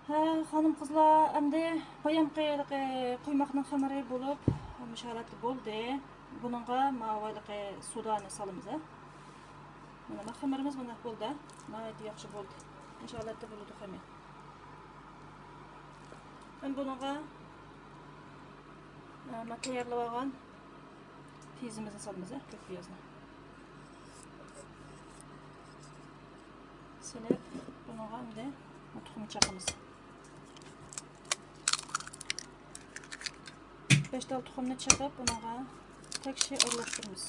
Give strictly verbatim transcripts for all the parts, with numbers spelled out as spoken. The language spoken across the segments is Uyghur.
ھە، خانىم-قىزلار، ئەمدى بايامقى ھېلىقى قۇيماقنىڭ خېمىرى بولۇپ، مۇشۇ ھالەتتە بولدى. بۇنىڭغا ماۋۇ ھېلىقى سودانى سالىمىز، ھە. مانا، خېمىرىمىز مانا بولدى. ناھايىتى ياخشى بولدى. مۇشۇ ھالەتتە بولىدۇ خېمىر. ئەمدى بۇنىڭغا، ئە، مانا تەييارلىۋالغان پىيىزىمىزنى سالىمىز، ھە، كۆك پىيازنى. سېلىپ، بۇنىڭغا ئەمدى تۇخۇمنى چاقىمىز. بەش تال تۇخۇمنى چېقىپ، بۇنىڭغا تەكشى ئارىلاشتۇرىمىز.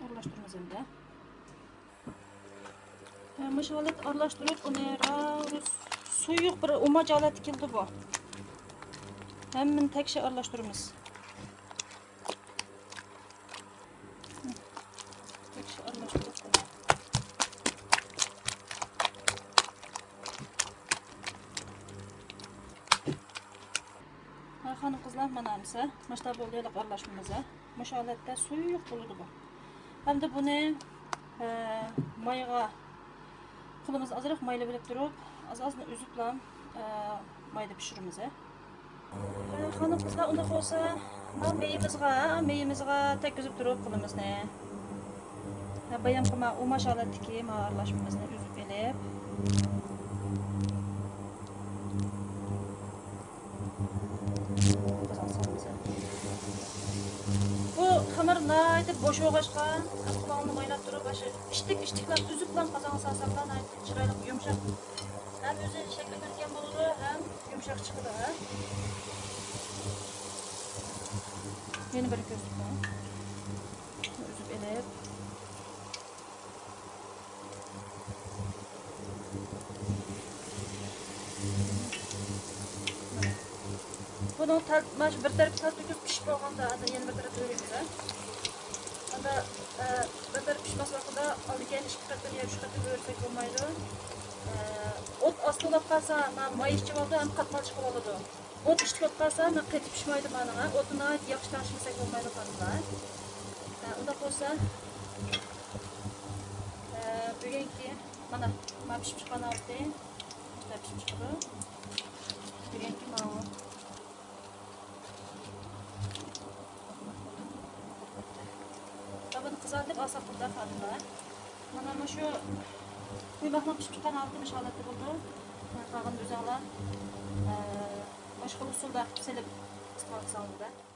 ئارىلاشتۇرىمىز ئەمدى. ھە، مۇشۇ ھالەتتە ئارىلاشتۇرۇپ، ئۇنى راۋۇس سۇيۇق بىر ئۇماچ ھالەتتە كېلىدۇ بۇ. ھەممىنى تەكشى ئارىلاشتۇرىمىز. تەكشى ئارىلاشتۇرۇپ. ھە، خانىم-قىزلار، مانا ئەمسە، ماشتا بولدى، ھېلىقى ئارىلاشمىمىز، ھە. مۇشۇ ھالەتتە سۇيۇق بولىدۇ بۇ. ئەمدى بۇنى، ئە، مايغا، قولىمىزنى ئازراق مايلاپ ئېلىپ تۇرۇپ، ئاز-ئازنى ئۈزۈپلا، ئە، مايدا پىشۇرىمىز، ھە. ئە، خانىم-قىزلار، ئۇنداق بولسا، مانا مېيىمىزغا، مېيىمىزغا تەگكۈزۈپ تۇرۇپ قولىمىزنى. ھە، بايامقى ما ئۇماچ ھالەتتىكى ما ئارىلاشمىمىزنى ئۈزۈپ ئېلىپ. بۇ خېمىر ناھايىتى بوش بولغاچقا، قولىڭىزنى مايلاپ تۇرۇپ، ئاشۇ ئىشتىك-ئىشتىكلەپ ئۈزۈپلا قازانغا سالساڭلار ناھايىتى چىرايلىق، يۇمشاق. ھەم ئۆزى شەكلى كۆركەم بولىدۇ، ھەم يۇمشاق چىقىدۇ، ھە. يەنە بىر كۆرسىتىمەن. ئۈزۈپ ئېلىپ. بۇنىڭ تەل-، مانا شۇ بىر تەرىپى تەلتۆكۈس پىشىپ بولغاندا، ئاندىن يەنە بىر تەرەپ ئۆرۈيمىز، ھە. ئاندا، ئە، بىر تەرەپ پىشماس ۋاقتىدا ئالدى كەينى ئىككى قېتىم يا ئۈچ قېتىم ئۆرۈسەك بولمايدۇ. ئە، ئوت ئاستا بولۇپ قالسا، ما-، ماي ئىچىۋالىدۇ ھەم قاتمال چىقىۋالىدۇ. ئوت ئىشلىتىپ قالسا، مانا قېتىپ پىشمايدۇ مانا. ئوتنى ناھايىتى ياخشى تەڭشىمىسەك بولمايدۇ قانۇندا. ھە، ئۇنداق بولسا، ھە، بۈگۈنكى مانا، ما پىشىپ چىققان ھالىتى. مۇشۇنداق پىشىپ چىقىدۇ. بۈگۈنكى ماۋۇ. بۇنى قىزارتىپ ئالساق بولىدۇ خانىملار. مانا مۇشۇ قۇيماقنىڭ پىشىپ چىققان ھالىتى مۇشۇ ھالەتتە بولىدۇ. قالغىنىنى ئۆزۈڭلار، ئە، باشقا ئۇسۇلدا سېلىپ ئىستېمال قىلساڭلار بولىدۇ.